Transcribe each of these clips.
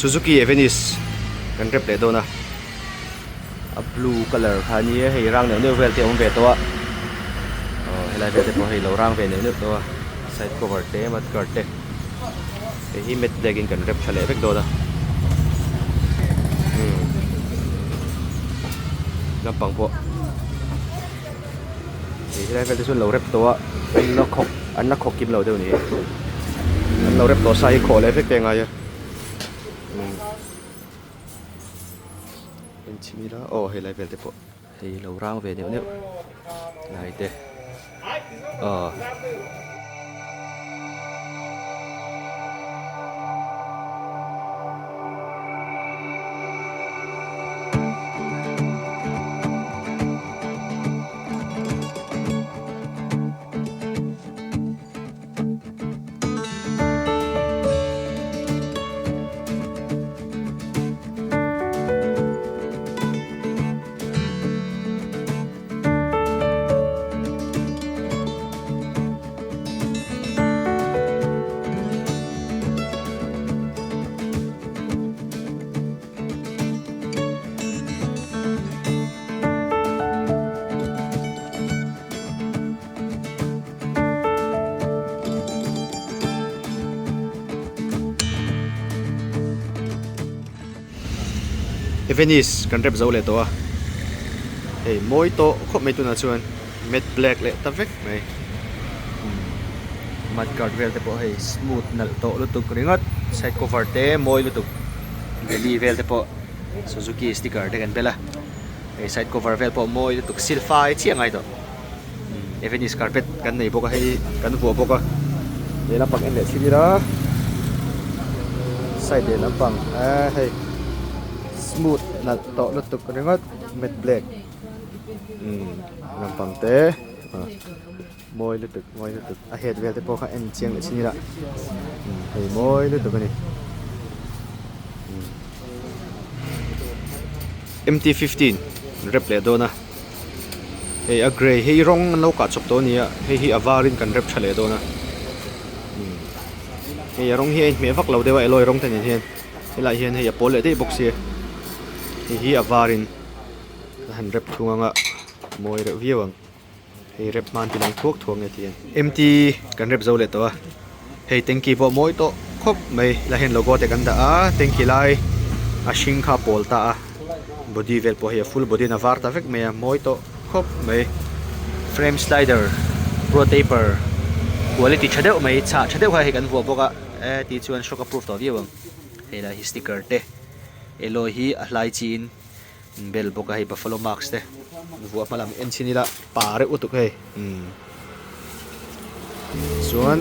Suzuki Avenis kan rep leh dawn a a blue colour kha a nia hei rang neuh neuh vel te a awm ve tawh a aw helai vel te pawh hei lo rang ve neuh neuh tawh a side cover te mud guard te hei hi matte black in kan rep tha leh vek dawn a umm lampang pawh hei helai vel te chu an lo rep tawh a an la khawk an la khawk kim lo deuh a ni an lo rep tawh sa hi khawh leh vek te a ngai a umm. En chhin ila aw helai vel te pawh hei lo rang ve neuh neuh lai te aw. Venice kan rep zo leh tawh a hei mawi tawh khawp mai tunah chuan matte black leh ta vek mai mud guard vel te pawh hei smooth nalh tawh lutuk ringawt side cover te mawi lutuk belly vel te pawh Suzuki sticker te kan bel a hei side cover vel pawh mawi lutuk silfai chiah ngai tawh. Evenis carpet kan nei bawk a hei kan vuah bawk a leh lampang en leh thil ila side leh lampang eee hei smooth nalh tawh lutuk ringawt matte black umm lampang te mawi lutuk mawi lutuk a head vel te pawh kha en chiang leh chin ila hei mawi lutuk a ni M T 15 rep leh dawn a. Hei a grey hei rawng an lo kah chawp tawh a ni a hei hi a varin kan rep tha leh dawn a hei a rawng hi a inhmeh vak lo deuh a alloy rawng te nen hian helaiah hian hei a pawl leh daih bawk sia hei hi a varin a han rep thung ang a mawi reuh viau ang hei rep hman ti lang thuak thuak nge ti hian M_T kan rep zo leh tawh a hei tanky pawh mawi tawh khawp mai helaiah hian logo te kan dah a tanky lai a hring kha a pawl ta a. Body vel pawh hei a full body in a var ta vek mai a mawi tawh khawp mai frame slider pro taper quality tha deuh mai chhah tha deuh kha hei kan vuah bawk a e tih chuan shock a proof tawh viau ang hei lah hi sticker te alloy hi a hlai chi in bel bawk a hei buffalo mask te vuah hma lam en chhin ila pa reuh lutuk hei umm chuan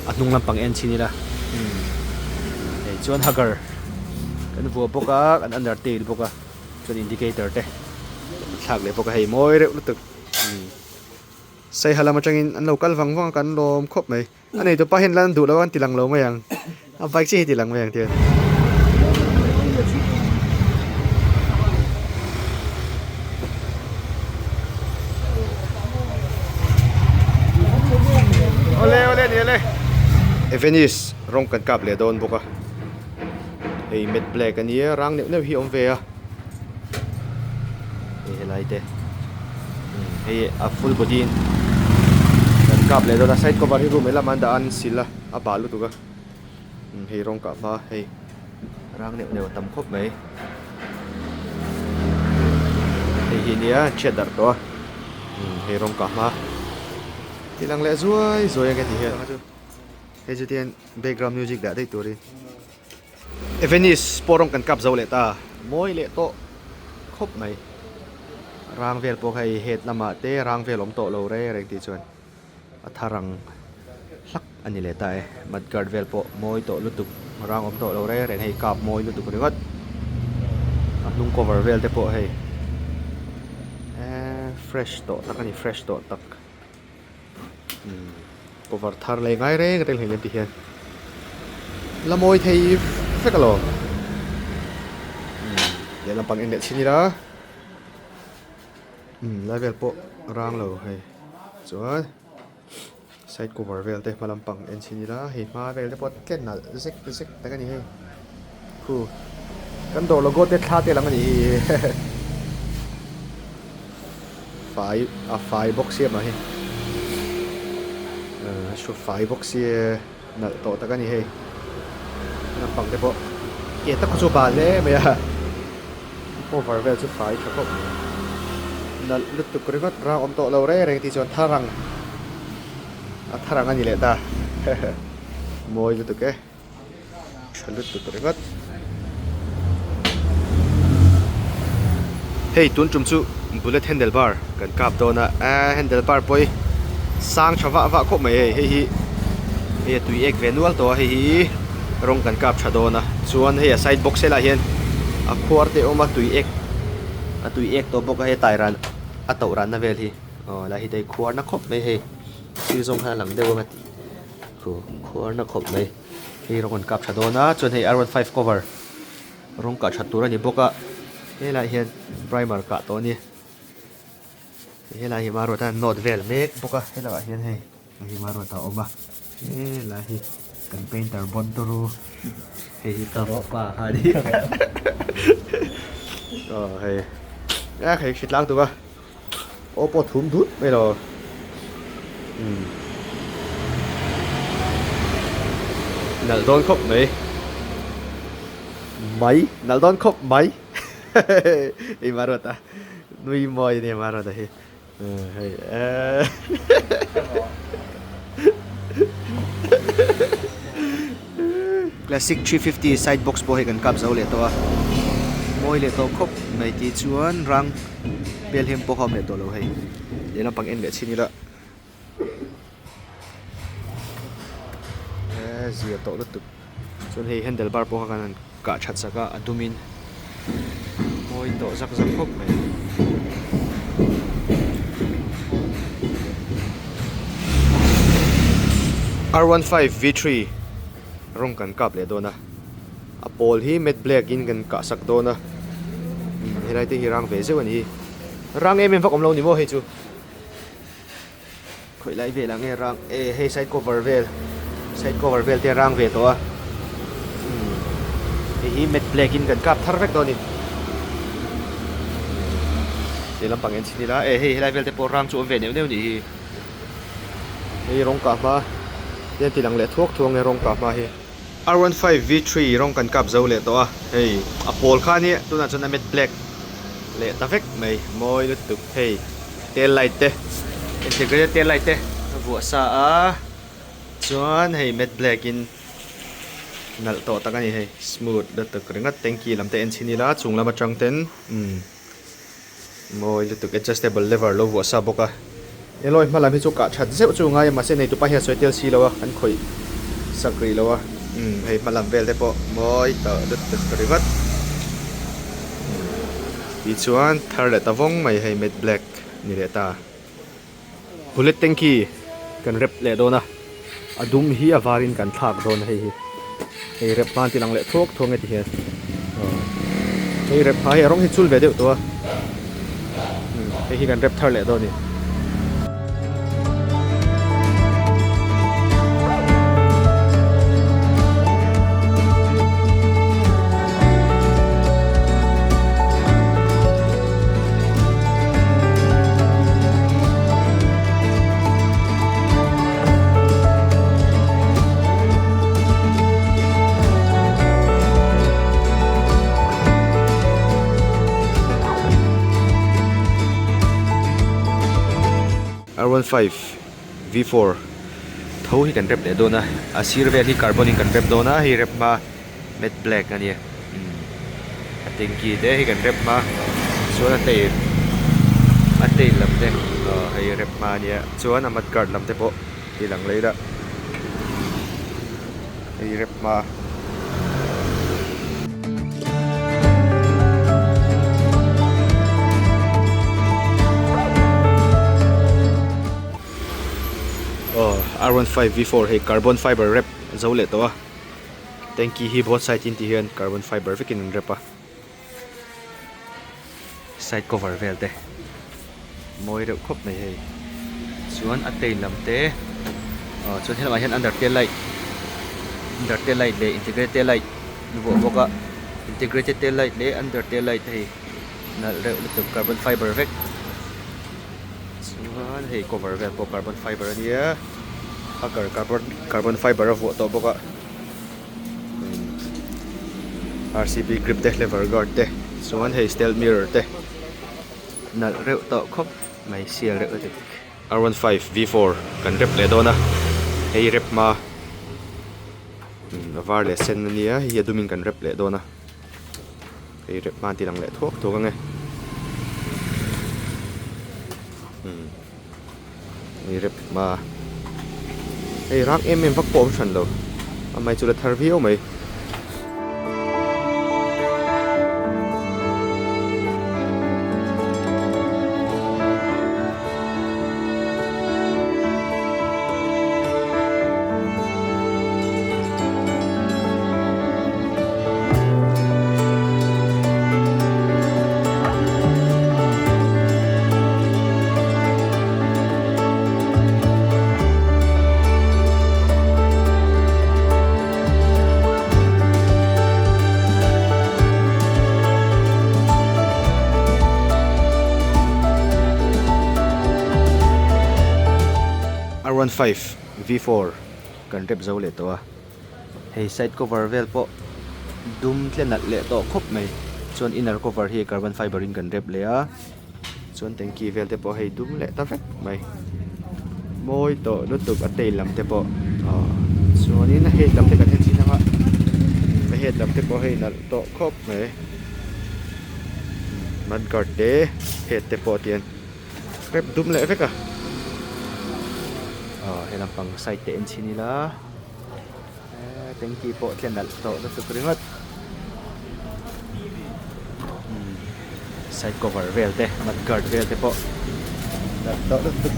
a hnung lampang en chhin ila umm hei chuan hugger kan vuah bawk a kan under tail bawk a chuan indicator te kan thlak leh bawk a hei mawi reuh lutuk umm saiha lam atangin an lo kal vang vang a kan lawm khawp mai. A nei tupa hian lan duh lo an ti lang lo mai ang. A bike chiah hi ti lang mai ang tian. Ole ole ni ale. Venice rawng kan kap leh dawn bawk a. Hei matte black a nia rang neuh neuh hi a awm ve a. Hei helai te hei a full body in kan kap leh dawn a side cover hi room lehlamah an dah a an sil a a bal lutuk a hei rawng kah hma hei rang neuh neuh a tam khawp mai hei hi nia an chhiat darh tawh a hei rawng kah hma tih lang leh zuai zuai ang e ti hian hei chu tihian background music dah daih turin. Venice pawh rawng kan kap zo leh ta, mawi leh tawh khawp mai. Rang vel pawh kha hei head lamah te rang vel awm tawh lo reng reng tih chuan a thar ang hlak a ni leh ta e. Mud guard vel pawh mawi tawh lutuk, rang awm tawh lo reng reng hei kap mawi lutuk ringawt. A hnung cover vel te pawh hei eee fresh tawh tak a ni, fresh tawh tak. Cover thar leh ngai reng reng hlei lem ti hian la mawi thei vek alawm lehlam pang en leh chhin ila lai vel pawh rang lo hei chuan side cover vel te hma lampang en chhin ila hei hma vel te pawh tlem nalh zek zek tak a ni hei. Khu kan dawr logo te thla te lang a nih hi. Fai a fai bawk sia mah hi. A hru fai bawk sia nalh tawh tak a ni hei. Naupang te pawh ke tak chu a bal hle mai a. Cover vel chu fai tha khawp mai. Nalh lutuk ringawt rang awm tawh lo reng reng tih chuan thar ang a thar ang a ni leh ta. Mawi lutuk e. Tha lutuk ringawt. Hei tun tum chu bullet handle bar kan kap dawn a eh handle bar pawh hi sang tha vah vah khawp mai hei hei hi hei a tui ek ve nual tawh a hei hi rawng kan kap tha dawn a chuan hei a side box helaiah hian a khuar te a awm a tui ek a tui ek tawh bawk a hei tai ran a toh ranna vel hi aw helai hi te khuar na khawp mai hei thil zawng khan a lang deuh ang a tih. Khu khuar na khawp mai hei rawng an kap tha dawn a chuan hei r one five cover rawng kah that tur a ni bawk a helaiah hian primer kah tawh a ni helai hi hmanrua tan note vel mek bawk a helaiah hian hei hei hmanrua ta a awm a helai hi kan painter bon turu hei hi ka rawh pa kha a ni aw hei a hei hritlang tuk a. Aw pawh thum dut mai lo. Umm. Nalh dawn khawp mai. Mai. Nalh dawn khawp mai. Hei Maruata a. Nui mawi a nia Maruata hi. Hei eh. Classic 350 side box pawh hei kan kap zo leh tawh a. Mawi leh tawh khawp mai tih chuan rang pel hem pawh kha awm leh tawh lo hei. Leh lampang en leh chhin ila. Eee zia tawh lutuk. Chuan hei handle bar pawh kha kan han kah that sak a a dum in mawi tawh zak zak khawp mai. R one five V three rawng kan kap leh dawn a a pawl hi matte black in kan kah sak dawn a helai te hi rang ve zeuh a ni rang em em vak awm lo ni maw hei chu. Khawih lai velah nge rang e hei side cover vel side cover vel te a rang ve tawh a umm hei hi matte black in kan kap thar vek dawn a ni leh lampang en chhin ila e hei helai vel te pawh rang chu awm ve neuh neuh nih hi hei rawng kah hma hian ti lang leh thuak thuak nge rawng kah hma hi R one five V three rawng kan kap zo leh tawh a hei a pawl kha nia tunah chuan a matte black leh ta vek mai mawi lutuk hei. Tail light te integrated tail light te a vuah sa a chuan hei matte black in nalh tawh tak a ni hei smooth lutuk ringawt tanky lam te en chhin ila chung lam atang ten umm mawi lutuk adjustable lever lo vuah sa bawk a helai hma lam hi chu kah that zeuh chu a ngai a mahse neitupa hian sawi tel si lo a an khawih sak rih lo a umm hei hma lam vel te pawh mawi tawh lutuk ringawt. Tichuan thar leh ta vawng mai hei matte black ni leh ta. Bullet tanky kan rep leh dawn a, a dum hi a varin kan thlak dawn a hei hi. Hei rep hma an ti lang leh thuak thuak nge ti hian. Hei rep hma hi a rawng hi chul ve deuh tawh a, hei hi kan rep thar leh dawn a ni. R one five V four tho hi kan rep leh dawn a a sir vel hi carbon in kan rep dawn a hei rep hma matte black a nia umm a tanky te hi kan rep hma chuan a tail a tail lam te aw hei rep hma a nia chuan a mud guard lam te pawh ti lang leh ila hei rep hma. Aw R one five V four hei carbon fiber rep zo leh tawh a tanky hi both side in ti hian carbon fiber vekin an rep a side cover vel te mawi reuh khawp mai hei chuan a tail lam te aw chuan helamah hian under tail light under tail light leh integrated tail light an vuah bawk a. Integrated tail light leh under tail light hei nalh reuh lutuk carbon fiber vek chuan hei cover vel pawh carbon fiber a nia hugger carbon carbon fiber a vuah tawh bawk a rcb grip te lever guard te chuan hei stealth mirror te nalh reuh tawh khawp mai sial reuh lutuk. R 15 V4 kan rep leh dawn a hei rep hma. A var leh sen a nia hei hi a dumin kan rep leh dawn a hei rep hma an ti lang leh thuak thuak ang e umm hei rep hma hei rak em em vak pawh a awm hran lo amah hi chu la thar viau mai. R15 V4 kan rep zo leh tawh a, hei side cover vel pawh dum tle nalh leh tawh khawp mai chuan inner cover hi carbon fiber in kan rep leh a chuan tanky vel te pawh hei dum leh ta vek mai mawi tawh lutuk a tail lam te pawh aw chuanin a head lam te kan en chin ang a a head lam te pawh hei nalh tawh khawp mai mud guard te head te pawh tian. Rep dum leh vek a aw he lampang side te en chhin ila eee tanky pawh tle nalh tawh lutuk ringawt umm side cover vel te mud guard vel te pawh nalh tawh lutuk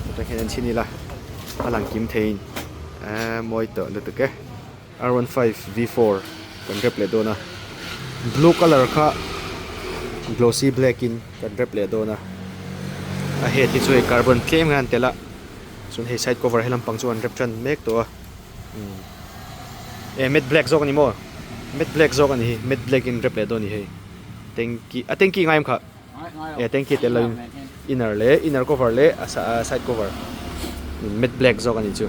hetah hian en chhin ila a lang kim theiin eee mawi tawh lutuk e. R 15 V4 kan rep leh dawn a blue colour kha glossy black in kan rep leh dawn a a head hi chu hei carbon tlem hian an telh a chuan hei side cover he lampang chu an rep tan mek tawh a umm eh matte black zawk a ni maw matte black zawk a ni hi matte black in rep leh dawn a ni hei tanky a tanky ngai em kha eh tanky tel lo in inner leh inner cover leh a side cover matte black zawk a ni chu.